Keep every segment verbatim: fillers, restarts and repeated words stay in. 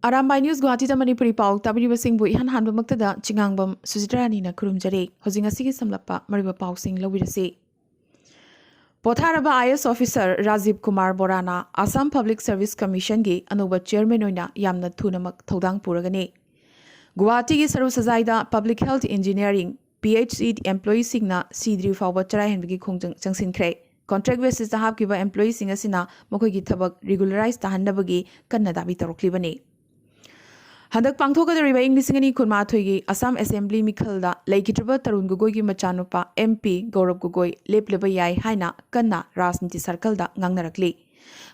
Arambai news ꯒꯨꯍꯥꯇꯤꯗ ꯃꯅꯤꯄꯨꯔꯤ ꯄꯥꯎ ꯇꯥꯕꯤꯔꯤꯕꯁꯤꯡꯕꯨ ꯏꯍꯥꯟ ꯍꯥꯟꯕꯃꯛꯇꯗ ꯆꯤꯉꯥꯡꯕꯝ ꯁꯨꯖꯤꯇ꯭ꯔꯥꯅꯤꯅ ꯈꯨꯔꯨꯝꯖꯔꯤ꯫ ꯍꯧꯖꯤꯛ ꯉꯁꯤꯒꯤ ꯁꯝꯂꯞꯄ ꯃꯔꯨꯑꯣꯏꯕ ꯄꯥꯎꯁꯤꯡ ꯂꯧꯕꯤꯔꯁꯤ꯫ ꯄꯣꯊꯥꯔꯕ IAS officer Rajiv Kumar ꯕꯣꯔꯥꯅ Assam Public Service Commission ꯒꯤ ꯑꯅꯧꯕ chairman ꯑꯣꯏꯅ ꯌꯥꯝꯅ ꯊꯨꯅꯃꯛ ꯊꯧꯗꯥꯡ ꯄꯨꯔꯒꯅꯤ꯫ ꯒꯨꯋꯥꯍꯥꯇꯤꯒꯤ ꯁꯔꯨ ꯁꯖꯥꯏꯗ Public Health Engineering, PHE employee ꯁꯤꯡꯅ ꯁꯤꯗ꯭ꯔꯤ ꯐꯥꯎꯕ ꯆꯔꯥ ꯍꯦꯟꯕꯒꯤ ꯈꯣꯡꯖꯪ ꯆꯪꯁꯤꯟꯈ꯭ꯔꯦ꯫ Contract basis ꯇ ꯍꯥꯞꯈꯤꯕ employee ꯁꯤꯡ ꯑꯁꯤꯅ ꯃꯈꯣꯏꯒꯤ ꯊꯕꯛ regularize ꯇꯥꯍꯟꯅꯕꯒꯤ ꯀꯟꯅ ꯗꯥꯕꯤ ꯇꯧꯔꯛꯂꯤꯕꯅꯤ꯫ ꯍꯟꯗꯛ ꯄꯥꯡꯊꯣꯛꯀꯗꯧꯔꯤꯕ ꯏꯪ ꯂꯤꯁꯤꯡ ꯑꯅꯤ ꯀꯨꯟꯃꯥꯊꯣꯏꯒꯤ ꯑꯁꯥꯝ ꯑꯦꯁꯦꯝꯕ꯭ꯂꯤ ꯃꯤꯈꯜꯗ ꯂꯩꯈꯤꯗ꯭ꯔꯕ ꯇꯔꯨꯟ ꯒꯣꯒꯣꯏꯒꯤ ꯃꯆꯥꯅꯨꯄꯥ MP ꯒꯧꯔꯕ ꯒꯣꯒꯣꯏ ꯂꯦꯞꯂꯕ ꯌꯥꯏ ꯍꯥꯏꯅ ꯀꯟꯅ ꯔꯥꯖꯅꯤꯇꯤ circle ꯗ ꯉꯥꯡꯅꯔꯛꯂꯤ꯫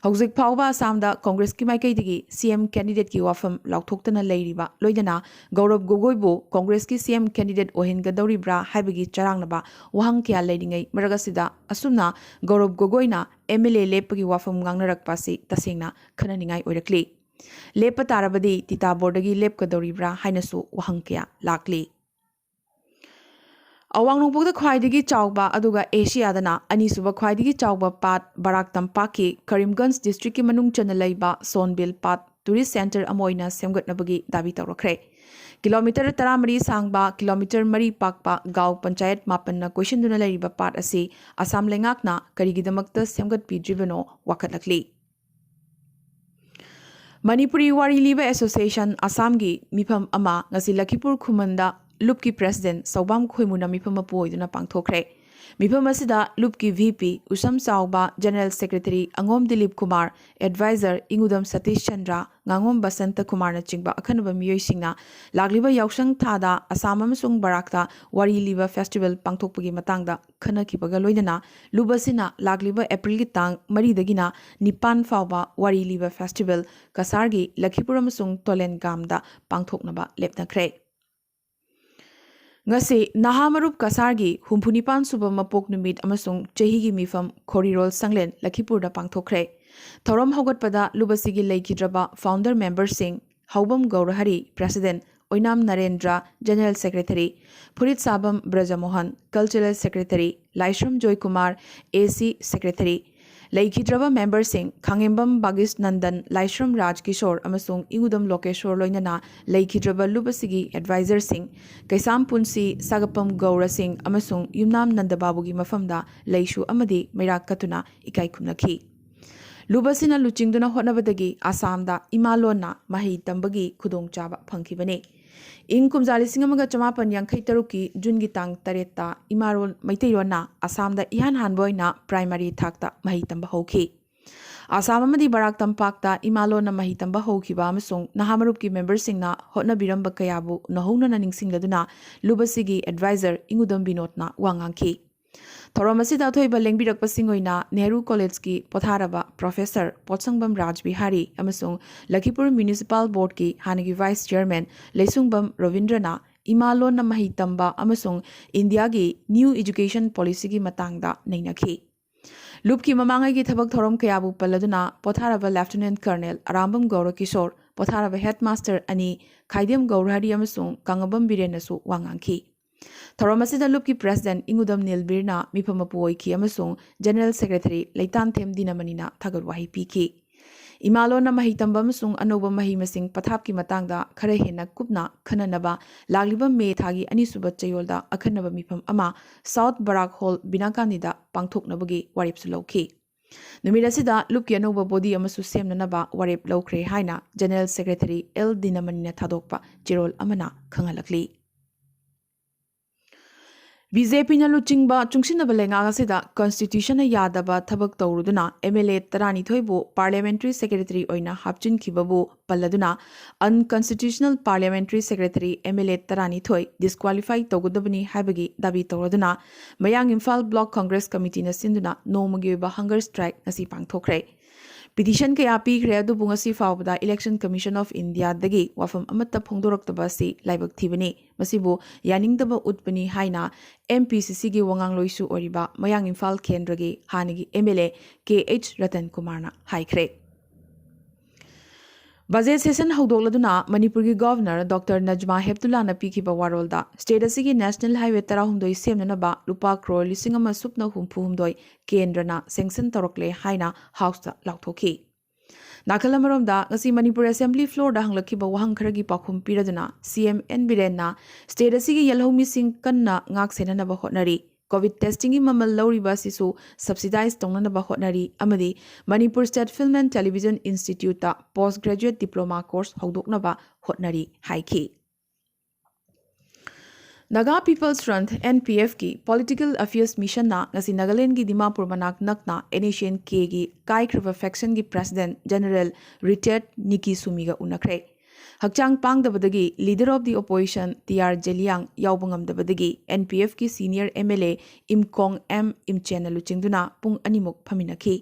ꯍꯧꯖꯤꯛ ꯐꯥꯎꯕ ꯑꯁꯥꯝꯗ ꯀꯣꯡꯒ꯭ꯔꯦꯁꯀꯤ ꯃꯥꯏꯀꯩꯗꯒꯤ CM candidate ꯀꯤ ꯋꯥꯐꯝ ꯂꯥꯎꯊꯣꯛꯇꯅ ꯂꯩꯔꯤꯕ ꯂꯣꯏꯅꯅ ꯒꯧꯔꯕ ꯒꯣꯒꯣꯏꯕꯨ ꯀꯣꯡꯒ꯭ꯔꯦꯁꯀꯤ CM candidate ꯑꯣꯏꯍꯟꯒꯗꯧꯔꯤꯕ꯭ꯔꯥ ꯍꯥꯏꯕꯒꯤ ꯆꯔꯥꯡꯅꯕ ꯋꯥꯍꯪ ꯀꯌꯥ ꯂꯩꯔꯤꯉꯩ ꯃꯔꯛ ꯑꯁꯤꯗ ꯑꯁꯨꯝꯅ ꯒꯧꯔꯕ ꯒꯣꯒꯣꯏꯅ MLA ꯂꯦꯞꯄꯒꯤ ꯋꯥꯐꯝ ꯉꯥꯡꯅꯔꯛꯄ ꯑꯁꯤ ꯇꯁꯦꯡꯅ ꯈꯟꯅꯅꯤꯡꯉꯥꯏ ꯑꯣꯏꯔꯛꯂꯤ꯫ ꯂꯦꯞꯄ ꯇꯥꯔꯕꯗꯤ ꯇꯤꯇꯥꯕꯣꯔꯗꯒꯤ ꯂꯦꯞꯀꯗꯧꯔꯤꯕ꯭ꯔꯥ ꯍꯥꯏꯅꯁꯨ ꯋꯥꯍꯪ ꯀꯌꯥ ꯂꯥꯛꯂꯤ꯫ ꯑꯋꯥꯡ ꯅꯣꯡꯄꯣꯛꯇ ꯈ꯭ꯋꯥꯏꯗꯒꯤ ꯆꯥꯎꯕ ꯑꯗꯨꯒ ꯑꯦꯁꯤꯌꯥꯗꯅ ꯑꯅꯤꯁꯨꯕ ꯈ꯭ꯋꯥꯏꯗꯒꯤ ꯆꯥꯎꯕ ꯄꯥꯠ ꯕꯔꯥꯛ ꯇꯝꯄꯥꯛꯀꯤ ꯀꯔꯤꯝꯒꯟꯖ district ꯀꯤ ꯃꯅꯨꯡ ꯆꯟꯅ ꯂꯩꯕ ꯁꯣꯟꯕꯤꯜ ꯄꯥꯠ tourist centre ꯑꯃ ꯑꯣꯏꯅ ꯁꯦꯝꯒꯠꯅꯕꯒꯤ ꯗꯥꯕꯤ ꯇꯧꯔꯛꯈ꯭ꯔꯦ꯫ Kilometre ꯇꯔꯥꯃꯔꯤ ꯁꯥꯡꯕ, kilometre ꯃꯔꯤ ꯄꯥꯛꯄ ꯒꯥꯎ ꯄꯟꯆꯥꯌꯠ ꯃꯥꯄꯟꯅ ꯀꯣꯏꯁꯤꯟꯗꯨꯅ ꯂꯩꯔꯤꯕ ꯄꯥꯠ ꯑꯁꯤ ꯑꯁꯥꯝ ꯂꯩꯉꯥꯛꯅ ꯀꯔꯤꯒꯤꯗꯃꯛꯇ ꯁꯦꯝꯒꯠꯄꯤꯗ꯭ꯔꯤꯕꯅꯣ ꯋꯥꯀꯠꯂꯛꯂꯤ꯫ ꯃꯅꯤꯄꯨꯔꯤ ꯋꯥꯔꯤ ꯂꯤꯕ Association ꯑꯁꯥꯝꯒꯤ ꯃꯤꯐꯝ ꯑꯃ ꯉꯁꯤ ꯂꯈꯤꯄꯨꯔ ꯈꯨꯃꯟꯗ ꯂꯨꯞꯀꯤ president ꯁꯧꯕꯥꯝ ꯈꯣꯏꯃꯨꯅ ꯃꯤꯐꯝ ꯃꯄꯨ ꯑꯣꯏꯗꯨꯅ ꯄꯥꯡꯊꯣꯛꯈ꯭ꯔꯦ꯫ ꯃꯤꯐꯝ ꯑꯁꯤꯗ ꯂꯨꯞꯀꯤ VP ꯎꯁꯝ ꯆꯥꯎꯕ, general secretary ꯑꯉꯣꯝ Dilip Kumar, advisor ꯏꯉꯨꯗꯝ Satish Chandra, ꯉꯥꯉꯣꯝ Basanta ꯀꯨꯃꯥꯔꯅꯆꯤꯡꯕ ꯑꯈꯟꯅꯕ ꯃꯤꯑꯣꯏꯁꯤꯡꯅ ꯂꯥꯛꯂꯤꯕ ꯌꯥꯎꯁꯪ ꯊꯥꯗ ꯑꯁꯥꯝ ꯑꯃꯁꯨꯡ ꯕꯔꯥꯛꯇ ꯋꯥꯔꯤ ꯂꯤꯕ festival ꯄꯥꯡꯊꯣꯛꯄꯒꯤ ꯃꯇꯥꯡꯗ ꯈꯟꯅꯈꯤꯕꯒ ꯂꯣꯏꯅꯅ ꯂꯨꯞ ꯑꯁꯤꯅ ꯂꯥꯛꯂꯤꯕ ꯑꯦꯄ꯭ꯔꯤꯜꯒꯤ ꯇꯥꯡ ꯃꯔꯤꯗꯒꯤꯅ ꯅꯤꯄꯥꯟ ꯐꯥꯎꯕ ꯋꯥꯔꯤ ꯂꯤꯕ festival ꯀꯁꯥꯔꯒꯤ ꯂꯈꯤꯄꯨꯔ ꯑꯃꯁꯨꯡ ꯇꯣꯂꯦꯟꯒꯥꯝꯗ ꯄꯥꯡꯊꯣꯛꯅꯕ ꯂꯦꯞꯅꯈ꯭ꯔꯦ꯫ ꯉꯁꯤ ꯅꯍꯥ ꯃꯔꯨꯞ ꯀꯁꯥꯔꯒꯤ ꯍꯨꯝꯐꯨꯅꯤꯄꯥꯟ ꯁꯨꯕ ꯃꯄꯣꯛ ꯅꯨꯃꯤꯠ ꯑꯃꯁꯨꯡ ꯆꯍꯤꯒꯤ ꯃꯤꯐꯝ ꯈꯣꯔꯤꯔꯣꯜ ꯁꯪꯂꯦꯟ ꯂꯈꯤꯄꯨꯔꯗ ꯄꯥꯡꯊꯣꯛꯈ꯭ꯔꯦ꯫ ꯊꯧꯔꯝ ꯍꯧꯒꯠꯄꯗ ꯂꯨꯞ ꯑꯁꯤꯒꯤ ꯂꯩꯈꯤꯗ꯭ꯔꯕ founder member ꯁꯤꯡ ꯍꯧꯕꯝ ꯒꯧꯔꯍꯔꯤ, president, ꯑꯣꯏꯅꯥꯝ Narendra, general secretary, ꯐꯨꯔꯤꯠꯁꯥꯕꯝ Brajmohan, cultural secretary, ꯂꯥꯏꯁ꯭ꯔꯝ ꯖꯣꯏꯀꯨꯃꯥꯔ, AC secretary, ꯂꯩꯈꯤꯗ꯭ꯔꯕ ꯃꯦꯝꯕꯔꯁꯤꯡ ꯈꯥꯉꯦꯝꯕꯝ ꯕꯥꯒꯤꯁ ꯅꯟꯗꯟ, ꯂꯥꯏꯁ꯭ꯔꯝ ꯔꯥꯖ ꯀꯤꯁꯣꯔ ꯑꯃꯁꯨꯡ ꯏꯉꯨꯗꯝ ꯂꯣꯀꯦꯁꯣꯔ ꯂꯣꯏꯅꯅ ꯂꯩꯈꯤꯗ꯭ꯔꯕ ꯂꯨꯞ ꯑꯁꯤꯒꯤ ꯑꯦꯗꯚꯥꯏꯖꯔꯁꯤꯡ ꯀꯩꯁꯥꯝ ꯄꯨꯟꯁꯤ, ꯁꯥꯒꯄꯝ ꯒꯧꯔ ꯁꯤꯡ ꯑꯃꯁꯨꯡ ꯌꯨꯝꯅꯥꯝ ꯅꯟꯗꯕꯥꯕꯨꯒꯤ ꯃꯐꯝꯗ ꯂꯩꯁꯨ ꯑꯃꯗꯤ ꯃꯩꯔꯥꯛ ꯀꯠꯇꯨꯅ ꯏꯀꯥꯏ ꯈꯨꯝꯅꯈꯤ꯫ ꯂꯨꯞ ꯑꯁꯤꯅ ꯂꯨꯆꯤꯡꯗꯨꯅ ꯍꯣꯠꯅꯕꯗꯒꯤ ꯑꯁꯥꯝꯗ ꯏꯃꯥꯂꯣꯟꯅ ꯃꯍꯩ ꯇꯝꯕꯒꯤ ꯈꯨꯗꯣꯡꯆꯥꯕ ꯐꯪꯈꯤꯕꯅꯤ꯫ ꯏꯪ ꯀꯨꯝꯖꯥ ꯂꯤꯁꯤꯡ ꯑꯃꯒ ꯆꯃꯥꯄꯟ ꯌꯥꯡꯈꯩ ꯇꯔꯨꯛꯀꯤ ꯖꯨꯟꯒꯤ ꯇꯥꯡ ꯇꯔꯦꯠꯇ ꯏꯃꯥꯂꯣꯟ ꯃꯩꯇꯩꯂꯣꯟꯅ ꯑꯁꯥꯝꯗ ꯏꯍꯥꯟ ꯍꯥꯟꯕ ꯑꯣꯏꯅ ꯄ꯭ꯔꯥꯏꯃꯔꯤ ꯊꯥꯛꯇ ꯃꯍꯩ ꯇꯝꯕ ꯍꯧꯈꯤ꯫ ꯑꯁꯥꯝ ꯑꯃꯗꯤ ꯕꯔꯥꯛ ꯇꯝꯄꯥꯛꯇ ꯏꯃꯥꯂꯣꯟꯅ ꯃꯍꯩ ꯇꯝꯕ ꯍꯧꯈꯤꯕ ꯑꯃꯁꯨꯡ ꯅꯍꯥ ꯃꯔꯨꯞꯀꯤ ꯃꯦꯝꯕꯔꯁꯤꯡꯅ ꯍꯣꯠꯅꯕꯤꯔꯝꯕ ꯀꯌꯥꯕꯨ ꯅꯧꯍꯧꯅꯅ ꯅꯤꯡꯁꯤꯡꯂꯗꯨꯅ ꯂꯨꯞ ꯑꯁꯤꯒꯤ ꯑꯦꯗꯚꯥꯏꯖꯔ ꯏꯉꯨꯗꯝ ꯕꯤꯅꯣꯗꯅ ꯋꯥ ꯉꯥꯡꯈꯤ꯫ ꯊꯧꯔꯝ ꯑꯁꯤꯗ ꯑꯊꯣꯏꯕ ꯂꯦꯡꯕꯤꯔꯛꯄꯁꯤꯡ ꯑꯣꯏꯅ ꯅꯦꯍꯔꯨ ꯀꯣꯂꯦꯖꯀꯤ ꯄꯣꯊꯥꯔꯕ ꯄ꯭ꯔꯣꯐꯦꯁꯔ ꯄꯣꯠꯁꯪꯕꯝ ꯔꯥꯖ ꯕꯤꯍꯥꯔꯤ ꯑꯃꯁꯨꯡ ꯂꯈꯤꯄꯨꯔ ꯃ꯭ꯌꯨꯅꯤꯁꯤꯄꯥꯜ ꯕꯣꯔꯗꯀꯤ ꯍꯥꯟꯅꯒꯤ ꯚꯥꯏꯁ ꯆꯤꯌꯔꯃꯦꯟ ꯂꯩꯁꯨꯡꯕꯝ ꯔꯣꯕꯤꯟꯗ꯭ꯔꯅ ꯏꯃꯥꯂꯣꯟꯅ ꯃꯍꯩ ꯇꯝꯕ ꯑꯃꯁꯨꯡ ꯏꯟꯗꯤꯌꯥꯒꯤ ꯅ꯭ꯌꯨ ꯑꯦꯖꯨꯀꯦꯁꯟ ꯄꯣꯂꯤꯁꯤꯒꯤ ꯃꯇꯥꯡꯗ ꯅꯩꯅꯈꯤ꯫ ꯂꯨꯞꯀꯤ ꯃꯃꯥꯡꯉꯩꯒꯤ ꯊꯕꯛ ꯊꯧꯔꯝ ꯀꯌꯥꯕꯨ ꯄꯜꯂꯗꯨꯅ ꯄꯣꯊꯥꯔꯕ ꯂꯦꯐꯇꯤꯅꯦꯟꯠ ꯀꯔꯅꯦꯜ ꯑꯔꯥꯝꯕꯝ ꯒꯧꯔ ꯀꯤꯁꯣꯔ, ꯄꯣꯊꯥꯔꯕ ꯍꯦꯗꯃꯥꯁꯇꯔ ꯑꯅꯤ ꯈꯥꯏꯗꯦꯝ ꯒꯧꯔ ꯍꯔꯤ ꯑꯃꯁꯨꯡ ꯀꯪꯉꯕꯝ ꯕꯤꯔꯦꯟꯅꯁꯨ ꯋꯥ ꯉꯥꯡꯈꯤ꯫ ꯊꯧꯔꯝ ꯑꯁꯤꯗ ꯂꯨꯞꯀꯤ ꯄ꯭ꯔꯦꯁꯤꯗꯦꯟꯠ ꯏꯉꯨꯗꯝ ꯅꯤꯜꯕꯤꯔꯅ ꯃꯤꯐꯝ ꯃꯄꯨ ꯑꯣꯏꯈꯤ ꯑꯃꯁꯨꯡ ꯖꯦꯅꯔꯦꯜ ꯁꯦꯀ꯭ꯔꯦꯇꯔꯤ ꯂꯩꯇꯥꯟꯊꯦꯝ ꯗꯤꯅꯃꯅꯤꯅ ꯊꯥꯒꯠ ꯋꯥꯍꯩ ꯄꯤꯈꯤ꯫ ꯏꯃꯥꯂꯣꯟꯅ ꯃꯍꯩ ꯇꯝꯕ ꯑꯃꯁꯨꯡ ꯑꯅꯧꯕ ꯃꯍꯩ ꯃꯁꯤꯡ ꯄꯊꯥꯞꯀꯤ ꯃꯇꯥꯡꯗ ꯈꯔ ꯍꯦꯟꯅ ꯀꯨꯞꯅ ꯈꯟꯅꯅꯕ ꯂꯥꯛꯂꯤꯕ ꯃꯦ ꯊꯥꯒꯤ ꯑꯅꯤꯁꯨꯕ ꯆꯌꯣꯜꯗ ꯑꯈꯟꯅꯕ ꯃꯤꯐꯝ ꯑꯃ ꯁꯥꯎꯠ ꯕꯔꯥꯛ ꯍꯣꯜ ꯕꯤꯅꯥꯀꯥꯅꯤꯗ ꯄꯥꯡꯊꯣꯛꯅꯕꯒꯤ ꯋꯥꯔꯦꯞꯁꯨ ꯂꯧꯈꯤ꯫ ꯅꯨꯃꯤꯠ ꯑꯁꯤꯗ ꯂꯨꯞꯀꯤ ꯑꯅꯧꯕ ꯕꯣꯗꯤ ꯑꯃꯁꯨ ꯁꯦꯝꯅꯅꯕ ꯋꯥꯔꯦꯞ ꯂꯧꯈ꯭ꯔꯦ ꯍꯥꯏꯅ ꯖꯦꯅꯔꯦꯜ ꯁꯦꯀ꯭ꯔꯦꯇꯔꯤ ꯑꯦꯜ ꯗꯤꯅꯃꯅꯤꯅ ꯊꯥꯗꯣꯛꯄ ꯆꯦꯔꯣꯜ ꯑꯃꯅ ꯈꯪꯍꯜꯂꯛꯂꯤ꯫ ꯕꯤ ꯖꯦ ꯄꯤꯅ ꯂꯨꯆꯤꯡꯕ ꯆꯨꯡꯁꯤꯟꯅꯕ ꯂꯩꯉꯥꯛ ꯑꯁꯤꯗ ꯀꯟꯁꯇꯤꯇ꯭ꯌꯨꯁꯟꯅ ꯌꯥꯗꯕ ꯊꯕꯛ ꯇꯧꯔꯨꯗꯨꯅ ꯑꯦꯝ ꯑꯦꯜ ꯑꯦ ꯇꯔꯥꯅꯤꯊꯣꯏꯕꯨ ꯄꯥꯔꯂꯤꯌꯥꯃꯦꯟꯇꯔꯤ ꯁꯦꯀ꯭ꯔꯦꯇꯔꯤ ꯑꯣꯏꯅ ꯍꯥꯞꯆꯤꯟꯈꯤꯕꯕꯨ ꯄꯜꯂꯗꯨꯅ unconstitutional parliamentary secretary M L A ꯇꯔꯥꯅꯤꯊꯣꯏ ꯗꯤꯁꯀ꯭ꯋꯥꯂꯤꯐꯥꯏ ꯇꯧꯒꯗꯕꯅꯤ ꯍꯥꯏꯕꯒꯤ ꯗꯥꯕꯤ ꯇꯧꯔꯗꯨꯅ ꯃꯌꯥꯡ ꯏꯝꯐꯥꯜ ꯕ꯭ꯂꯣꯛ ꯀꯪꯒ꯭ꯔꯦꯁ ꯀꯃꯤꯇꯤꯅ ꯁꯤꯟꯗꯨꯅ ꯅꯣꯡꯃꯒꯤ ꯑꯣꯏꯕ ꯍꯪꯒꯔ ꯁ꯭ꯇ꯭ꯔꯥꯏꯛ ꯉꯁꯤ ꯄꯥꯡꯊꯣꯛꯈ꯭ꯔꯦ꯫ ꯄꯤꯇꯤꯁꯟ ꯀꯌꯥ ꯄꯤꯈ꯭ꯔꯦ, ꯑꯗꯨꯕꯨ ꯉꯁꯤ ꯐꯥꯎꯕꯗ ꯏꯂꯦꯛꯁꯟ ꯀꯃꯤꯁꯟ ꯑꯣꯐ ꯏꯟꯗꯤꯌꯥꯗꯒꯤ ꯋꯥꯐꯝ ꯑꯃꯠꯇ ꯐꯣꯡꯗꯣꯔꯛꯇꯕ ꯑꯁꯤ ꯂꯥꯏꯕꯛ ꯊꯤꯕꯅꯤ꯫ ꯃꯁꯤꯕꯨ ꯌꯥꯅꯤꯡꯗꯕ ꯎꯠꯄꯅꯤ ꯍꯥꯏꯅ ꯑꯦꯝ ꯄꯤ ꯁꯤ ꯁꯤꯒꯤ ꯋꯥꯉꯥꯡꯂꯣꯏꯁꯨ ꯑꯣꯏꯔꯤꯕ ꯃꯌꯥꯡ ꯏꯝꯐꯥꯜ ꯀꯦꯟꯗ꯭ꯔꯒꯤ ꯍꯥꯟꯅꯒꯤ M L A K H Ratan ꯀꯨꯃꯥꯔꯅ ꯍꯥꯏꯈ꯭ꯔꯦ꯫ ꯕꯖꯦꯠ ꯁꯦꯁꯟ ꯍꯧꯗꯣꯛꯂꯗꯨꯅ ꯃꯅꯤꯄꯨꯔꯒꯤ ꯒꯣꯚꯔꯅꯔ ꯗꯣꯛꯇꯔ ꯅꯖꯃꯥ ꯍꯦꯞꯇꯨꯜꯂꯥꯅ ꯄꯤꯈꯤꯕ ꯋꯥꯔꯣꯜꯗ ꯁ꯭ꯇꯦꯠ ꯑꯁꯤꯒꯤ ꯅꯦꯁꯅꯦꯜ ꯍꯥꯏꯋꯦ ꯇꯔꯥꯍꯨꯝꯗꯣꯏ ꯁꯦꯝꯅꯅꯕ ꯂꯨꯄꯥ ꯀ꯭ꯔꯣꯔ ꯂꯤꯁꯤꯡ ꯑꯃ ꯁꯨꯞꯅ ꯍꯨꯝꯐꯨ ꯍꯨꯝꯗꯣꯏ ꯀꯦꯟꯗ꯭ꯔꯅ ꯁꯦꯡꯁꯟ ꯇꯧꯔꯛꯂꯦ ꯍꯥꯏꯅ ꯍꯥꯎꯁꯇ ꯂꯥꯎꯊꯣꯛꯈꯤ꯫ ꯅꯥꯀꯜ ꯑꯃꯔꯣꯝꯗ, ꯉꯁꯤ ꯃꯅꯤꯄꯨꯔ ꯑꯦꯁꯦꯝꯕ꯭ꯂꯤ ꯐ꯭ꯂꯣꯔꯗ ꯍꯪꯂꯛꯈꯤꯕ ꯋꯥꯍꯪ ꯈꯔꯒꯤ ꯄꯥꯎꯈꯨꯝ ꯄꯤꯔꯗꯨꯅ ꯁꯤ ꯑꯦꯝ ꯑꯦꯟ ꯕꯤꯔꯦꯟꯅ ꯁ꯭ꯇꯦꯠ ꯑꯁꯤꯒꯤ ꯌꯦꯜꯍꯧꯃꯤꯁꯤꯡ ꯀꯟꯅ ꯉꯥꯛ ꯁꯦꯟꯅꯅꯕ ꯍꯣꯠꯅꯔꯤ, ꯀꯣꯚꯤꯗ ꯇꯦꯁꯇꯤꯡꯒꯤ ꯃꯃꯜ ꯂꯧꯔꯤꯕ ꯑꯁꯤꯁꯨ ꯁꯕꯁꯤꯗꯥꯏꯖ ꯇꯧꯅꯅꯕ ꯍꯣꯠꯅꯔꯤ ꯑꯃꯗꯤ Manipur state film and television ꯏꯟꯁꯇꯤꯇ꯭ꯌꯨꯠꯇ ꯄꯣꯁꯠ ꯒ꯭ꯔꯦꯖꯨꯑꯦꯠ ꯗꯤꯄ꯭ꯂꯣꯃꯥ ꯀꯣꯔꯁ ꯍꯧꯗꯣꯛꯅꯕ ꯍꯣꯠꯅꯔꯤ ꯍꯥꯏꯈꯤ꯫ Naga people's front, N P ꯑꯦꯐꯀꯤ ꯄꯣꯂꯤꯇꯤꯀꯦꯜ ꯑꯐꯤꯌꯔꯁ ꯃꯤꯁꯟꯅ ꯉꯁꯤ ꯅꯥꯒꯥꯂꯦꯟꯗꯒꯤ ꯗꯤꯃꯥꯄꯨꯔ ꯃꯅꯥꯛ ꯅꯛꯅ ꯑꯦꯟ ꯑꯦꯁ ꯑꯦꯟ ꯀꯦꯒꯤ ꯀꯥꯏꯈ꯭ꯔꯕ ꯐꯦꯛꯁꯟꯒꯤ ꯄ꯭ꯔꯦꯁꯤꯗꯦꯟꯠ ꯖꯦꯅꯔꯦꯜ ꯔꯤꯇꯥꯌꯔꯗ ꯅꯤꯀꯤ ꯁꯨꯃꯤꯒ ꯎꯅꯈ꯭ꯔꯦ꯫ ꯍꯛꯆꯥꯡ ꯄꯥꯡꯗꯕꯗꯒꯤ leader of the opposition T R Zeliang ꯌꯥꯎꯕ ꯉꯝꯗꯕꯗꯒꯤ ꯑꯦꯟ ꯄꯤ ꯑꯦꯐꯀꯤ senior M L A Imkong M ꯏꯝꯆꯦꯟꯅ ꯂꯨꯆꯤꯡꯗꯨꯅ ꯄꯨꯡ ꯑꯅꯤꯃꯨꯛ ꯐꯝꯃꯤꯟꯅꯈꯤ꯫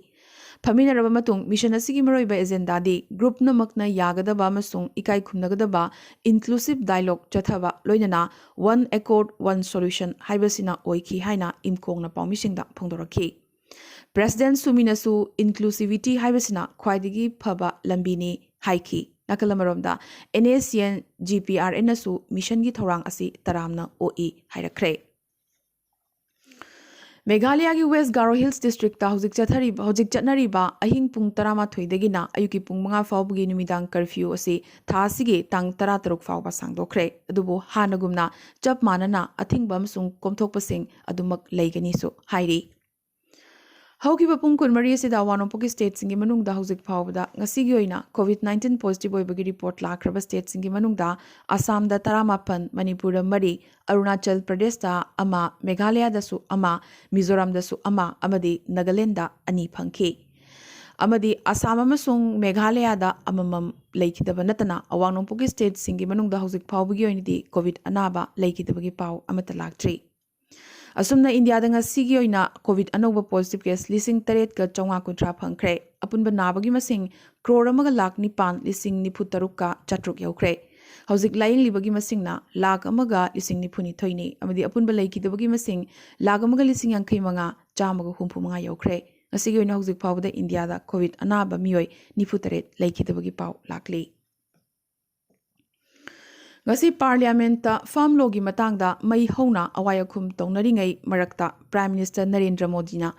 ꯐꯝꯃꯤꯟꯅꯔꯕ ꯃꯇꯨꯡ ꯃꯤꯁꯟ ꯑꯁꯤꯒꯤ ꯃꯔꯨꯑꯣꯏꯕ ꯑꯦꯖꯦꯟꯗꯥꯗꯤ ꯒ꯭ꯔꯨꯞ ꯄꯨꯝꯅꯃꯛꯅ ꯌꯥꯒꯗꯕ ꯑꯃꯁꯨꯡ ꯏꯀꯥꯏ ꯈꯨꯝꯅꯒꯗꯕ ꯏꯟꯀ꯭ꯂꯨꯁꯤꯚ ꯗꯥꯏꯂꯣꯒ ꯆꯠꯊꯕ, ꯂꯣꯏꯅꯅ ꯋꯥꯟ ꯑꯦꯀꯣꯔꯗ, ꯋꯥꯟ ꯁꯣꯂꯨꯁꯟ ꯍꯥꯏꯕꯁꯤꯅ ꯑꯣꯏꯈꯤ ꯍꯥꯏꯅ ꯏꯝꯀꯣꯡꯅ ꯄꯥꯎꯃꯤꯁꯤꯡꯗ ꯐꯣꯡꯗꯣꯔꯛꯈꯤ꯫ ꯄ꯭ꯔꯦꯁꯤꯗꯦꯟꯠ ꯁꯨꯃꯤꯅꯁꯨ ꯏꯟꯀ꯭ꯂꯨꯁꯤꯚꯤꯇꯤ ꯍꯥꯏꯕꯁꯤꯅ ꯈ꯭ꯋꯥꯏꯗꯒꯤ ꯐꯕ ꯂꯝꯕꯤꯅꯤ ꯍꯥꯏꯈꯤ꯫ ꯅꯥꯀꯜ ꯑꯃꯔꯣꯝꯗ, N S C N G P R ꯑꯦꯟꯅꯁꯨ ꯃꯤꯁꯟꯒꯤ ꯊꯧꯔꯥꯡ ꯑꯁꯤ ꯇꯔꯥꯝꯅ ꯑꯣꯛꯏ ꯍꯥꯏꯔꯛꯈ꯭ꯔꯦ꯫ ꯃꯦꯘꯥꯂꯌꯥꯒꯤ ꯋꯦꯁ ꯒꯥꯔꯣ ꯍꯤꯜꯁ ꯗꯤꯁꯇ꯭ꯔꯤꯛꯇ ꯍꯧꯖꯤꯛ ꯆꯠꯊꯔꯤꯕ, ꯍꯧꯖꯤꯛ ꯆꯠꯅꯔꯤꯕ ꯑꯍꯤꯡ ꯄꯨꯡ ꯇꯔꯥꯃꯥꯊꯣꯏꯗꯒꯤꯅ ꯑꯌꯨꯛꯀꯤ ꯄꯨꯡ ꯃꯉꯥ ꯐꯥꯎꯕꯒꯤ ꯅꯨꯃꯤꯗꯥꯡ ꯀꯔꯐ꯭ꯌꯨ ꯑꯁꯤ ꯊꯥ ꯑꯁꯤꯒꯤ ꯇꯥꯡ ꯇꯔꯥꯇꯔꯨꯛ ꯐꯥꯎꯕ ꯁꯥꯡꯗꯣꯛꯈ꯭ꯔꯦ꯫ ꯑꯗꯨꯕꯨ ꯍꯥꯟꯅꯒꯨꯝꯅ ꯆꯞ ꯃꯥꯟꯅꯅ ꯑꯊꯤꯡꯕ ꯑꯃꯁꯨꯡ ꯀꯣꯝꯊꯣꯛꯄꯁꯤꯡ ꯑꯗꯨꯃꯛ ꯂꯩꯒꯅꯤꯁꯨ ꯍꯥꯏꯔꯤ꯫ ꯍꯧꯈꯤꯕ ꯄꯨꯡ ꯀꯨꯟꯃꯔꯤ ꯑꯁꯤꯗ ꯑꯋꯥꯡ ꯅꯣꯡꯄꯣꯛꯀꯤ ꯁ꯭ꯇꯦꯠꯁꯤꯡꯒꯤ ꯃꯅꯨꯡꯗ ꯍꯧꯖꯤꯛ ꯐꯥꯎꯕꯗ ꯉꯁꯤꯒꯤ ꯑꯣꯏꯅ ꯀꯣꯚꯤꯗ ꯅꯥꯏꯟꯇꯤꯟ ꯄꯣꯖꯤꯇꯤꯚ ꯑꯣꯏꯕꯒꯤ ꯔꯤꯄꯣꯔꯠ ꯂꯥꯛꯈ꯭ꯔꯕ ꯁ꯭ꯇꯦꯠꯁꯤꯡꯒꯤ ꯃꯅꯨꯡꯗ ꯑꯁꯥꯝꯗ ꯇꯔꯥꯃꯥꯄꯟ, ꯃꯅꯤꯄꯨꯔꯗ ꯃꯔꯤ, ꯑꯔꯨꯅꯥꯆꯜ ꯄ꯭ꯔꯗꯦꯁꯇ ꯑꯃ, ꯃꯦꯘꯥꯂꯌꯥꯗꯁꯨ ꯑꯃ, ꯃꯤꯖꯣꯔꯥꯝꯗꯁꯨ ꯑꯃ ꯑꯃꯗꯤ ꯅꯥꯒꯥꯂꯦꯟꯗ ꯑꯅꯤ ꯐꯪꯈꯤ꯫ ꯑꯃꯗꯤ ꯑꯁꯥꯝ ꯑꯃꯁꯨꯡ ꯃꯦꯘꯥꯂꯌꯥꯗ ꯑꯃꯃꯝ ꯂꯩꯈꯤꯗꯕ ꯅꯠꯇꯅ ꯑꯋꯥꯡ ꯅꯣꯡꯄꯣꯛꯀꯤ ꯁ꯭ꯇꯦꯠꯁꯤꯡꯒꯤ ꯃꯅꯨꯡꯗ ꯍꯧꯖꯤꯛ ꯐꯥꯎꯕꯒꯤ ꯑꯣꯏꯅꯗꯤ ꯀꯣꯚꯤꯗ ꯑꯅꯥꯕ ꯂꯩꯈꯤꯗꯕꯒꯤ ꯄꯥꯎ ꯑꯃꯠꯇ ꯂꯥꯛꯇ꯭ꯔꯤ꯫ ꯑꯁꯨꯝꯅ ꯏꯟꯗꯤꯌꯥꯗ ꯉꯁꯤꯒꯤ ꯑꯣꯏꯅ ꯀꯣꯚꯤꯗ ꯑꯅꯧꯕ ꯄꯣꯖꯤꯇꯤꯚ ꯀꯦꯁ ꯂꯤꯁꯤꯡ ꯇꯔꯦꯠꯀ ꯆꯥꯝꯃꯉꯥ ꯀꯨꯟꯊ꯭ꯔꯥ ꯐꯪꯈ꯭ꯔꯦ꯫ ꯑꯄꯨꯟꯕ ꯅꯥꯕꯒꯤ ꯃꯁꯤꯡ ꯀ꯭ꯔꯣꯔ ꯑꯃꯒ ꯂꯥꯈ ꯅꯤꯄꯥꯟ ꯂꯤꯁꯤꯡ ꯅꯤꯐꯨ ꯇꯔꯨꯛꯀ ꯆꯥꯇ꯭ꯔꯨꯛ ꯌꯧꯈ꯭ꯔꯦ꯫ ꯍꯧꯖꯤꯛ ꯂꯥꯌꯦꯡꯂꯤꯕꯒꯤ ꯃꯁꯤꯡꯅ ꯂꯥꯈ ꯑꯃꯒ ꯂꯤꯁꯤꯡ ꯅꯤꯐꯨ ꯅꯤꯊꯣꯏꯅꯤ ꯑꯃꯗꯤ ꯑꯄꯨꯟꯕ ꯂꯩꯈꯤꯗꯕꯒꯤ ꯃꯁꯤꯡ ꯂꯥꯈ ꯑꯃꯒ ꯂꯤꯁꯤꯡ ꯌꯥꯡꯈꯩ ꯃꯉꯥ ꯆꯥꯝꯃꯒ ꯍꯨꯝꯐꯨ ꯃꯉꯥ ꯌꯧꯈ꯭ꯔꯦ꯫ ꯉꯁꯤꯒꯤ ꯑꯣꯏꯅ ꯍꯧꯖꯤꯛ ꯐꯥꯎꯕꯗ ꯏꯟꯗꯤꯌꯥꯗ ꯀꯣꯚꯤꯗ ꯑꯅꯥꯕ ꯃꯤꯑꯣꯏ ꯅꯤꯐꯨ ꯇꯔꯦꯠ ꯂꯩꯈꯤꯗꯕꯒꯤ ꯄꯥꯎ ꯂꯥꯛꯂꯤ꯫ ꯉꯁꯤ ꯄꯥꯔꯂꯤꯌꯥꯃꯦꯟꯠꯇ ꯐꯥꯝ ꯂꯣꯒꯤ ꯃꯇꯥꯡꯗ ꯃꯩ ꯍꯧꯅ ꯑꯋꯥꯏ ꯑꯈꯨꯝ ꯇꯧꯅꯔꯤꯉꯩ ꯃꯔꯛꯇ ꯄ꯭ꯔꯥꯏꯝ ꯃꯤꯅꯤꯁꯇꯔ ꯅꯔꯦꯟꯗ꯭ꯔ ꯃꯣꯗꯤꯅ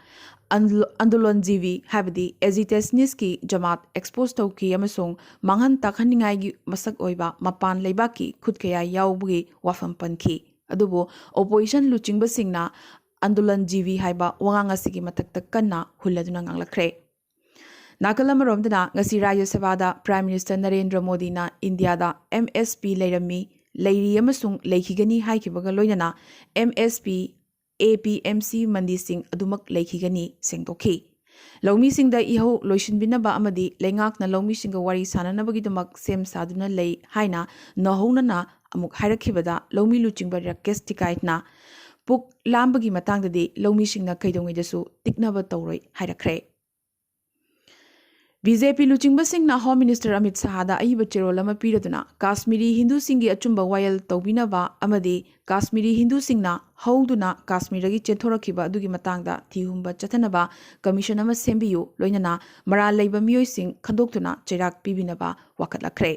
ꯑꯟꯗ-, ꯑꯟꯗꯣꯂꯟꯖꯤꯕꯤ ꯍꯥꯏꯕꯗꯤ ꯑꯦꯖꯤꯇꯦꯁꯅꯤꯁꯀꯤ ꯖꯃꯥꯠ ꯑꯦꯛꯁꯄꯣꯖ ꯇꯧꯈꯤ ꯑꯃꯁꯨꯡ ꯃꯥꯡꯍꯟ ꯇꯥꯛꯍꯟꯅꯤꯡꯉꯥꯏꯒꯤ ꯃꯁꯛ ꯑꯣꯏꯕ ꯃꯄꯥꯟ ꯂꯩꯕꯥꯛꯀꯤ ꯈꯨꯠ ꯀꯌꯥ ꯌꯥꯎꯕꯒꯤ ꯋꯥꯐꯝ ꯄꯟꯈꯤ꯫ ꯑꯗꯨꯕꯨ ꯑꯣꯄꯣꯖꯤꯁꯟ ꯂꯨꯆꯤꯡꯕꯁꯤꯡꯅ ꯑꯟꯗꯣꯂꯟꯖꯤꯕꯤ ꯍꯥꯏꯕ ꯋꯥꯉꯥꯡ ꯑꯁꯤꯒꯤ ꯃꯊꯛꯇ ꯀꯟꯅ ꯍꯨꯜꯂꯗꯨꯅ ꯉꯥꯡꯂꯛꯈ꯭ꯔꯦ꯫ ꯅꯥꯀꯜ ꯑꯃꯔꯣꯝꯗꯅ ꯉꯁꯤ ꯔꯥꯖ꯭ꯌ ꯁꯚꯥꯗ ꯄ꯭ꯔꯥꯏꯝ ꯃꯤꯅꯤꯁꯇꯔ ꯅꯔꯦꯟꯗ꯭ꯔ ꯃꯣꯗꯤꯅ ꯏꯟꯗꯤꯌꯥꯗ ꯑꯦꯝ ꯑꯦꯁ ꯄꯤ ꯂꯩꯔꯝꯃꯤ, ꯂꯩꯔꯤ ꯑꯃꯁꯨꯡ ꯂꯩꯈꯤꯒꯅꯤ ꯍꯥꯏꯈꯤꯕꯒ ꯂꯣꯏꯅꯅ ꯑꯦꯝ ꯑꯦꯁ ꯄꯤ, ꯑꯦ ꯄꯤ ꯑꯦꯝ ꯁꯤ ꯃꯟꯗꯤꯁꯤꯡ ꯑꯗꯨꯃꯛ ꯂꯩꯈꯤꯒꯅꯤ ꯁꯦꯡꯗꯣꯛꯈꯤ꯫ ꯂꯧꯃꯤꯁꯤꯡꯗ ꯏꯍꯧ ꯂꯣꯏꯁꯤꯟꯕꯤꯅꯕ ꯑꯃꯗꯤ ꯂꯩꯉꯥꯛꯅ ꯂꯧꯃꯤꯁꯤꯡꯒ ꯋꯥꯔꯤ ꯁꯥꯅꯅꯕꯒꯤꯗꯃꯛ ꯁꯦꯝ ꯁꯥꯗꯨꯅ ꯂꯩ ꯍꯥꯏꯅ ꯅꯧꯍꯧꯅꯅ ꯑꯃꯨꯛ ꯍꯥꯏꯔꯛꯈꯤꯕꯗ ꯂꯧꯃꯤ ꯂꯨꯆꯤꯡꯕ ꯔꯥꯀꯦꯁ ꯇꯤꯀꯥꯏꯠꯅ ꯄꯨꯛ ꯂꯥꯝꯕꯒꯤ ꯃꯇꯥꯡꯗꯗꯤ ꯂꯧꯃꯤꯁꯤꯡꯅ ꯀꯩꯗꯧꯉꯩꯗꯁꯨ ꯇꯤꯛꯅꯕ ꯇꯧꯔꯣꯏ ꯍꯥꯏꯔꯛꯈ꯭ꯔꯦ꯫ ꯕꯤ ꯖꯦ ꯄꯤ ꯂꯨꯆꯤꯡꯕꯁꯤꯡꯅ ꯍꯣꯝ ꯃꯤꯅꯤꯁꯇꯔ ꯑꯃꯤꯠ ꯁꯍꯥꯗ ꯑꯏꯕ ꯆꯦꯔꯣꯜ ꯑꯃ ꯄꯤꯔꯗꯨꯅ ꯀꯥꯁꯃꯤꯔꯤ ꯍꯤꯟꯗꯨꯁꯤꯡꯒꯤ ꯑꯆꯨꯝꯕ ꯋꯥꯌꯦꯜ ꯇꯧꯕꯤꯅꯕ ꯑꯃꯗꯤ ꯀꯥꯁꯃꯤꯔꯤ ꯍꯤꯟꯗꯨꯁꯤꯡꯅ ꯍꯧꯗꯨꯅ ꯀꯥꯁꯃꯤꯔꯗꯒꯤ ꯆꯦꯟꯊꯣꯔꯛꯈꯤꯕ ꯑꯗꯨꯒꯤ ꯃꯇꯥꯡꯗ ꯊꯤꯍꯨꯝꯕ ꯆꯠꯊꯅꯕ ꯀꯃꯤꯁꯟ ꯑꯃ ꯁꯦꯝꯕꯤꯌꯨ, ꯂꯣꯏꯅꯅ ꯃꯔꯥꯜ ꯂꯩꯕ ꯃꯤꯑꯣꯏꯁꯤꯡ ꯈꯟꯗꯣꯛꯇꯨꯅ ꯆꯩꯔꯥꯛ ꯄꯤꯕꯤꯅꯕ ꯋꯥꯀꯠꯂꯛꯈ꯭ꯔꯦ꯫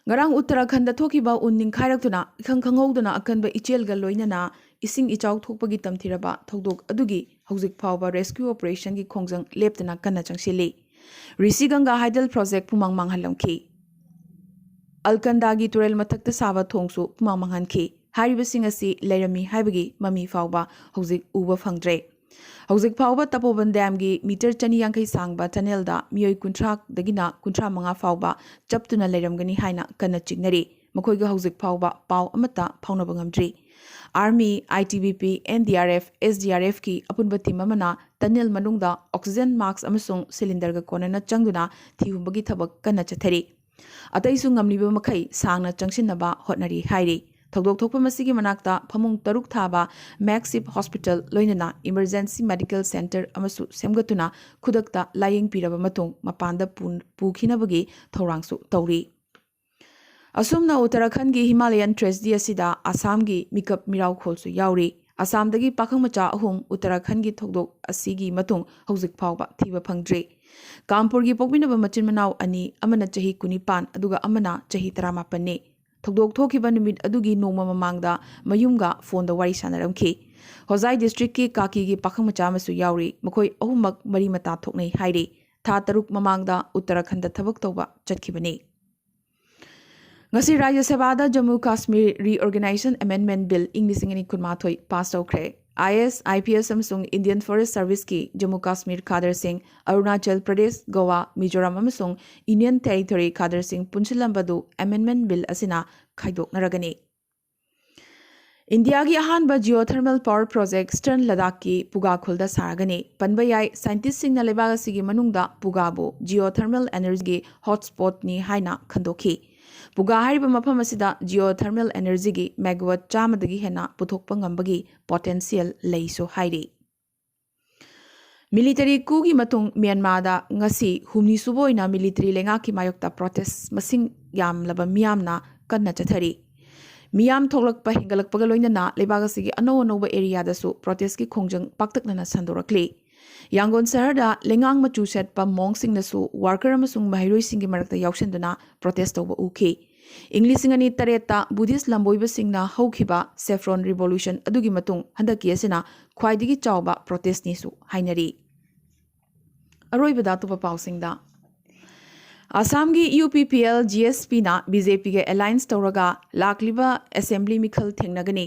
ꯉꯔꯥꯡ ꯎꯠꯇꯔꯥꯈꯟꯗ ꯊꯣꯛꯈꯤꯕ ꯎꯟ ꯅꯤꯡꯈꯥꯏꯔꯛꯇꯨꯅ ꯏꯈꯪ ꯈꯪꯍꯧꯗꯅ ꯑꯀꯟꯕ ꯏꯆꯦꯜꯒ ꯂꯣꯏꯅꯅ ꯏꯁꯤꯡ ꯏꯆꯥꯎ ꯊꯣꯛꯄꯒꯤ ꯇꯝꯊꯤꯔꯕ ꯊꯧꯗꯣꯛ ꯑꯗꯨꯒꯤ ꯍꯧꯖꯤꯛ ꯐꯥꯎꯕ ꯔꯦꯁꯀ꯭ꯌꯨ ꯑꯣꯄꯔꯦꯁꯟꯒꯤ ꯈꯣꯡꯖꯪ ꯂꯦꯞꯇꯅ ꯀꯟꯅ ꯆꯪꯁꯤꯜꯂꯤ꯫ ꯔꯤꯁꯤ ꯒꯪꯒꯥ ꯍꯥꯏꯗꯜ ꯄ꯭ꯔꯣꯖꯦꯛ ꯄꯨꯃꯥꯡ ꯃꯥꯡꯍꯜꯂꯝꯈꯤ꯫ ꯑꯜꯀꯟꯗꯥꯒꯤ ꯇꯨꯔꯦꯜ ꯃꯊꯛꯇ ꯁꯥꯕ ꯊꯣꯡꯁꯨ ꯄꯨꯃꯥꯡ ꯃꯥꯡꯍꯟꯈꯤ꯫ ꯍꯥꯏꯔꯤꯕꯁꯤꯡ ꯑꯁꯤ ꯂꯩꯔꯝꯃꯤ ꯍꯥꯏꯕꯒꯤ ꯃꯃꯤ ꯐꯥꯎꯕ ꯍꯧꯖꯤꯛ ꯎꯕ ꯐꯪꯗ꯭ꯔꯦ꯫ ꯍꯧꯖꯤꯛ ꯐꯥꯎꯕ ꯇꯄꯣꯕꯟ ꯗꯥꯝꯒꯤ ꯃꯤꯇꯔ ꯆꯅꯤ ꯌꯥꯡꯈꯩ ꯁꯥꯡꯕ ꯇꯅꯦꯜꯗ ꯃꯤꯑꯣꯏ ꯀꯨꯟꯊ꯭ꯔꯥꯗꯒꯤꯅ ꯀꯨꯟꯊ꯭ꯔꯥ ꯃꯉꯥ ꯐꯥꯎꯕ ꯆꯞꯇꯨꯅ ꯂꯩꯔꯝꯒꯅꯤ ꯍꯥꯏꯅ ꯀꯟꯅ ꯆꯤꯡꯅꯔꯤ꯫ ꯃꯈꯣꯏꯒ ꯍꯧꯖꯤꯛ ꯐꯥꯎꯕ ꯄꯥꯎ ꯑꯃꯠꯇ ꯐꯥꯎꯅꯕ ꯉꯝꯗ꯭ꯔꯤ꯫ Army, I T B P, N D R ꯑꯦꯐꯀꯤ ꯑꯄꯨꯟꯕ ꯇꯤꯝ ꯑꯃꯅ ꯇꯅꯦꯜ ꯃꯅꯨꯡꯗ ꯑꯣꯛꯁꯤꯖꯦꯟ ꯃꯥꯛꯁ ꯑꯃꯁꯨꯡ ꯁꯤꯂꯤꯟꯗꯔꯒ ꯀꯣꯟꯅꯅ ꯆꯪꯗꯨꯅ ꯊꯤꯍꯨꯝꯕꯒꯤ ꯊꯕꯛ ꯀꯟꯅ ꯆꯠꯊꯔꯤ꯫ ꯑꯇꯩꯁꯨ ꯉꯝꯂꯤꯕ ꯃꯈꯩ ꯁꯥꯡꯅ ꯆꯪꯁꯤꯟꯅꯕ ꯍꯣꯠꯅꯔꯤ ꯍꯥꯏꯔꯤ꯫ ꯊꯧꯗꯣꯛ ꯊꯣꯛꯐꯝ ꯑꯁꯤꯒꯤ ꯃꯅꯥꯛꯇ ꯐꯃꯨꯡ ꯇꯔꯨꯛ ꯊꯥꯕ ꯃꯦꯛꯁꯤꯞ ꯍꯣꯁꯄꯤꯇꯥꯜ, ꯂꯣꯏꯅꯅ ꯏꯃꯔꯖꯦꯟꯁꯤ ꯃꯦꯗꯤꯀꯦꯜ ꯁꯦꯟꯇꯔ ꯑꯃꯁꯨ ꯁꯦꯝꯒꯠꯇꯨꯅ ꯈꯨꯗꯛꯇ ꯂꯥꯌꯦꯡ ꯄꯤꯔꯕ ꯃꯇꯨꯡ ꯃꯄꯥꯟꯗ ꯄꯨ-, ꯄꯨꯈꯤꯅꯕꯒꯤ ꯊꯧꯔꯥꯡꯁꯨ ꯇꯧꯔꯤ꯫ ꯑꯁꯨꯝꯅ ꯎꯠꯇꯔꯥꯈꯟꯒꯤ ꯍꯤꯃꯥꯂꯌꯟ ꯇ꯭ꯔꯦꯖꯦꯗꯤ ꯑꯁꯤꯗ ꯑꯁꯥꯝꯒꯤ ꯃꯤꯀꯞ ꯃꯤꯔꯥꯎꯈꯣꯜꯁꯨ ꯌꯥꯎꯔꯤ꯫ ꯑꯁꯥꯝꯗꯒꯤ ꯄꯥꯈꯪ ꯃꯆꯥ ꯑꯍꯨꯝ ꯎꯠꯇꯔꯥꯈꯟꯒꯤ ꯊꯧꯗꯣꯛ ꯑꯁꯤꯒꯤ ꯃꯇꯨꯡ ꯍꯧꯖꯤꯛ ꯐꯥꯎꯕ ꯊꯤꯕ ꯐꯪꯗ꯭ꯔꯤ꯫ ꯀꯥꯟꯄꯨꯔꯒꯤ ꯄꯣꯛꯃꯤꯟꯅꯕ ꯃꯆꯤꯟ ꯃꯅꯥꯎ ꯑꯅꯤ, ꯑꯃꯅ ꯆꯍꯤ ꯀꯨꯟꯅꯤꯄꯥꯟ ꯑꯗꯨꯒ ꯑꯃꯅ ꯆꯍꯤ ꯇꯔꯥꯃꯥꯄꯟꯅꯤ꯫ ꯊꯧꯗꯣꯛ ꯊꯣꯛꯈꯤꯕ ꯅꯨꯃꯤꯠ ꯑꯗꯨꯒꯤ ꯅꯣꯡꯃ ꯃꯃꯥꯡꯗ ꯃꯌꯨꯝꯒ ꯐꯣꯟꯗ ꯋꯥꯔꯤ ꯁꯥꯟꯅꯔꯝꯈꯤ꯫ ꯍꯣꯖꯥꯏ ꯗꯤꯁꯇ꯭ꯔꯤꯛꯀꯤ ꯀꯥꯀꯤꯒꯤ ꯄꯥꯈꯪ ꯃꯆꯥ ꯑꯃꯁꯨ ꯌꯥꯎꯔꯤ꯫ ꯃꯈꯣꯏ ꯑꯍꯨꯝꯃꯛ ꯃꯔꯤ ꯃꯇꯥ ꯊꯣꯛꯅꯩ ꯍꯥꯏꯔꯤ꯫ ꯊꯥ ꯇꯔꯨꯛ ꯃꯃꯥꯡꯗ ꯎꯠꯇꯔꯥꯈꯟꯗ ꯊꯕꯛ ꯇꯧꯕ ꯆꯠꯈꯤꯕꯅꯤ꯫ ꯉꯁꯤ ꯔꯥꯖ꯭ꯌ ꯁꯚꯥꯗ Jammu Kashmir Reorganisation Amendment Bill ꯏꯪ ꯂꯤꯁꯤꯡ ꯑꯅꯤ ꯀꯨꯟꯃꯥꯊꯣꯏ ꯄꯥꯁ ꯇꯧꯈ꯭ꯔꯦ꯫ IAS, IPS ꯑꯃꯁꯨꯡ Indian Forest Serviceꯀꯤ ꯖꯝꯃꯨ ꯀꯥꯁꯃꯤꯔ ꯀꯥꯗꯔꯁꯤꯡ, ꯑꯔꯨꯅꯥꯆꯜ ꯄ꯭ꯔꯗꯦꯁ, ꯒꯣꯋꯥ, ꯃꯤꯖꯣꯔꯥꯝ ꯑꯃꯁꯨꯡ Union Territory ꯀꯥꯗꯔꯁꯤꯡ ꯄꯨꯟꯁꯤꯜꯂꯝꯕꯗꯨ Amendment Bill ꯑꯁꯤꯅ ꯈꯥꯏꯗꯣꯛꯅꯔꯒꯅꯤ꯫ ꯏꯟꯗꯤꯌꯥꯒꯤ ꯑꯍꯥꯟꯕ Geothermal Power Project Eastern ꯂꯗꯥꯈꯀꯤ ꯄꯨꯒꯥ ꯈꯨꯜꯗ ꯁꯥꯔꯒꯅꯤ꯫ ꯄꯟꯕ ꯌꯥꯏ, ꯁꯥꯏꯟꯇꯤꯁꯁꯤꯡꯅ ꯂꯩꯕꯥꯛ ꯑꯁꯤꯒꯤ ꯃꯅꯨꯡꯗ ꯄꯨꯒꯥꯕꯨ Geothermal Energyꯒꯤ Hotspotꯅꯤ ꯍꯥꯏꯅ ꯈꯟꯗꯣꯛꯈꯤ꯫ ꯄꯨꯒꯥ ꯍꯥꯏꯔꯤꯕ ꯃꯐꯝ ꯑꯁꯤꯗ Geothermal Energyꯒꯤ megawatt ꯆꯥꯝꯃꯗꯒꯤ ꯍꯦꯟꯅ ꯄꯨꯊꯣꯛꯄ ꯉꯝꯕꯒꯤ potential ꯂꯩꯁꯨ ꯍꯥꯏꯔꯤ꯫ Military coupꯒꯤ ꯃꯇꯨꯡ ꯃ꯭ꯌꯥꯟꯃꯥꯔꯗ ꯉꯁꯤ ꯍꯨꯝꯅꯤ ꯁꯨꯕ ꯑꯣꯏꯅ military ꯂꯩꯉꯥꯛꯀꯤ ꯃꯥꯌꯣꯛꯇ protest ꯃꯁꯤꯡ ꯌꯥꯝꯂꯕ ꯃꯤꯌꯥꯝꯅ ꯀꯟꯅ ꯆꯠꯊꯔꯤ꯫ ꯃꯤꯌꯥꯝ ꯊꯣꯛꯂꯛꯄ ꯍꯦꯟꯒꯠꯂꯛꯄꯒ ꯂꯣꯏꯅꯅ ꯂꯩꯕꯥꯛ ꯑꯁꯤꯒꯤ ꯑꯅꯧ ꯑꯅꯧꯕ areaꯗꯁꯨ protestꯀꯤ ꯈꯣꯡꯖꯪ ꯄꯥꯛꯇꯛꯅꯅ ꯁꯟꯗꯣꯔꯛꯂꯤ꯫ ꯌꯥꯡꯒꯣꯟ ꯁꯍꯔꯗ ꯂꯩꯉꯥꯡ ꯃꯆꯨ ꯁꯦꯠꯄ monkꯁꯤꯡꯅꯁꯨ worker ꯑꯃꯁꯨꯡ ꯃꯍꯩꯔꯣꯏꯁꯤꯡꯒꯤ ꯃꯔꯛꯇ ꯌꯥꯎꯁꯤꯟꯗꯨꯅ protest ꯇꯧꯕ ꯎꯈꯤ꯫ ꯏꯪ ꯂꯤꯁꯤꯡ ꯑꯅꯤ ꯇꯔꯦꯠꯇ Buddhist ꯂꯝꯕꯣꯏꯕꯁꯤꯡꯅ ꯍꯧꯈꯤꯕ Saffron Revolution ꯑꯗꯨꯒꯤ ꯃꯇꯨꯡ ꯍꯟꯗꯛꯀꯤ ꯑꯁꯤꯅ ꯈ꯭ꯋꯥꯏꯗꯒꯤ ꯆꯥꯎꯕ protestꯅꯤꯁꯨ ꯍꯥꯏꯅꯔꯤ꯫ ꯑꯔꯣꯏꯕꯗ ꯑꯇꯣꯞꯄ ꯄꯥꯎꯁꯤꯡꯗ, ꯑꯁꯥꯝꯒꯤ UPPL GSPꯅ BJPꯒ alliance ꯇꯧꯔꯒ ꯂꯥꯛꯂꯤꯕ assembly ꯃꯤꯈꯜ ꯊꯦꯡꯅꯒꯅꯤ꯫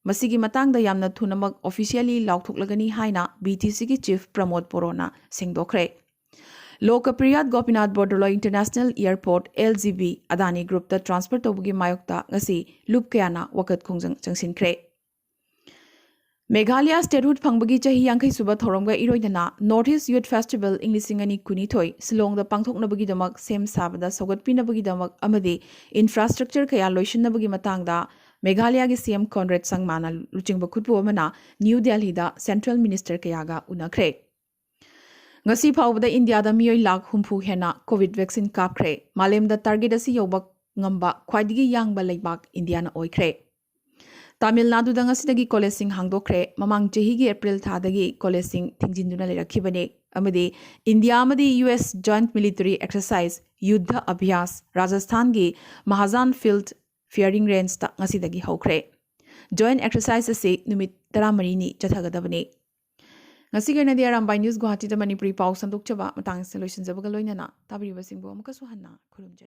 ꯃꯁꯤꯒꯤ ꯃꯇꯥꯡꯗ ꯌꯥꯝꯅ ꯊꯨꯅꯃꯛ officially ꯂꯥꯎꯊꯣꯛꯂꯒꯅꯤ ꯍꯥꯏꯅ BTCꯒꯤ chief ꯄ꯭ꯔꯃꯣꯗ ꯕꯣꯔꯣꯅ ꯁꯦꯡꯗꯣꯛꯈ꯭ꯔꯦ꯫ ꯂꯣꯀꯄ꯭ꯔꯤꯌꯥꯠ Gopinath ꯕꯣꯔꯗꯣꯂꯣꯏ International Airport, LGB, ꯑꯗꯥꯅꯤ Groupꯇ transfer ꯇꯧꯕꯒꯤ ꯃꯥꯌꯣꯛꯇ ꯉꯁꯤ ꯂꯨꯞ ꯀꯌꯥꯅ ꯋꯥꯀꯠ ꯈꯣꯡꯖꯪ ꯆꯪꯁꯤꯟꯈ꯭ꯔꯦ꯫ ꯃꯦꯘꯥꯂꯌ statehood ꯐꯪꯕꯒꯤ ꯆꯍꯤ ꯌꯥꯡꯈꯩ ꯁꯨꯕ ꯊꯧꯔꯝꯒ ꯏꯔꯣꯏꯅꯅ North East Youth Festival ꯏꯪ ꯂꯤꯁꯤꯡ ꯑꯅꯤ ꯀꯨꯟꯅꯤꯊꯣꯏ ꯁꯤꯂꯣꯡꯗ ꯄꯥꯡꯊꯣꯛꯅꯕꯒꯤꯗꯃꯛ ꯁꯦꯝ ꯁꯥꯕꯗ ꯁꯧꯒꯠꯄꯤꯅꯕꯒꯤꯗꯃꯛ ꯑꯃꯗꯤ infrastructure ꯀꯌꯥ ꯂꯣꯏꯁꯤꯟꯅꯕꯒꯤ ꯃꯇꯥꯡꯗ ꯃꯦꯘꯥꯂꯌꯒꯤ CM Conrad ꯁꯪꯃꯥꯅ ꯂꯨꯆꯤꯡꯕ ꯈꯨꯠꯄꯨ ꯑꯃꯅ ꯅ꯭ꯌꯨ ꯗꯦꯜꯍꯤꯗ central minister ꯀꯌꯥꯒ ꯎꯅꯈ꯭ꯔꯦ꯫ ꯉꯁꯤ ꯐꯥꯎꯕꯗ ꯏꯟꯗꯤꯌꯥꯗ ꯃꯤꯑꯣꯏ ꯂꯥꯈ ꯍꯨꯝꯐꯨ ꯍꯦꯟꯅ COVID vaccine ꯀꯥꯞꯈ꯭ꯔꯦ꯫ ꯃꯥꯂꯦꯝꯗ target ꯑꯁꯤ ꯌꯧꯕ ꯉꯝꯕ ꯈ꯭ꯋꯥꯏꯗꯒꯤ ꯌꯥꯡꯕ ꯂꯩꯕꯥꯛ ꯏꯟꯗꯤꯌꯥꯅ ꯑꯣꯏꯈ꯭ꯔꯦ꯫ ꯇꯥꯃꯤꯜ ꯅꯥꯗꯨꯗ ꯉꯁꯤꯗꯒꯤ ꯀꯣꯂꯦꯖꯁꯤꯡ ꯍꯥꯡꯗꯣꯛꯈ꯭ꯔꯦ꯫ ꯃꯃꯥꯡ ꯆꯍꯤꯒꯤ ꯑꯦꯄ꯭ꯔꯤꯜ ꯊꯥꯗꯒꯤ ꯀꯣꯂꯦꯖꯁꯤꯡ ꯊꯤꯡꯖꯤꯟꯗꯨꯅ ꯂꯩꯔꯛꯈꯤꯕꯅꯤ ꯑꯃꯗꯤ ꯏꯟꯗꯤꯌꯥ ꯑꯃꯗꯤ U S joint military exercise, Yudh Abhyas, ꯔꯥꯖꯁꯊꯥꯟꯒꯤ ꯃꯍꯥꯖꯥꯟ field firing rangeꯇ ꯉꯁꯤꯗꯒꯤ ꯍꯧꯈ꯭ꯔꯦ꯫ Joint exercise ꯑꯁꯤ ꯅꯨꯃꯤꯠ ꯇꯔꯥꯃꯔꯤꯅꯤ ꯆꯠꯊꯒꯗꯕꯅꯤ꯫ ꯉꯁꯤꯒꯤ ꯑꯣꯏꯅꯗꯤ ꯑꯔꯥꯝꯕꯥꯏ ꯅ꯭ꯌꯨꯁ ꯒꯨꯋꯥꯍꯥꯇꯤꯗ ꯃꯅꯤꯄꯨꯔꯤ ꯄꯥꯎ ꯁꯟꯗꯣꯛꯆꯕ ꯃꯇꯥꯡ ꯑꯁꯤꯗ ꯂꯣꯏꯁꯤꯟꯖꯕꯒ ꯂꯣꯏꯅꯅ ꯇꯥꯕꯤꯔꯤꯕꯁꯤꯡꯕꯨ ꯑꯃꯨꯛꯀꯁꯨ ꯍꯟꯅ ꯈꯨꯔꯨꯝꯖꯔꯤ꯫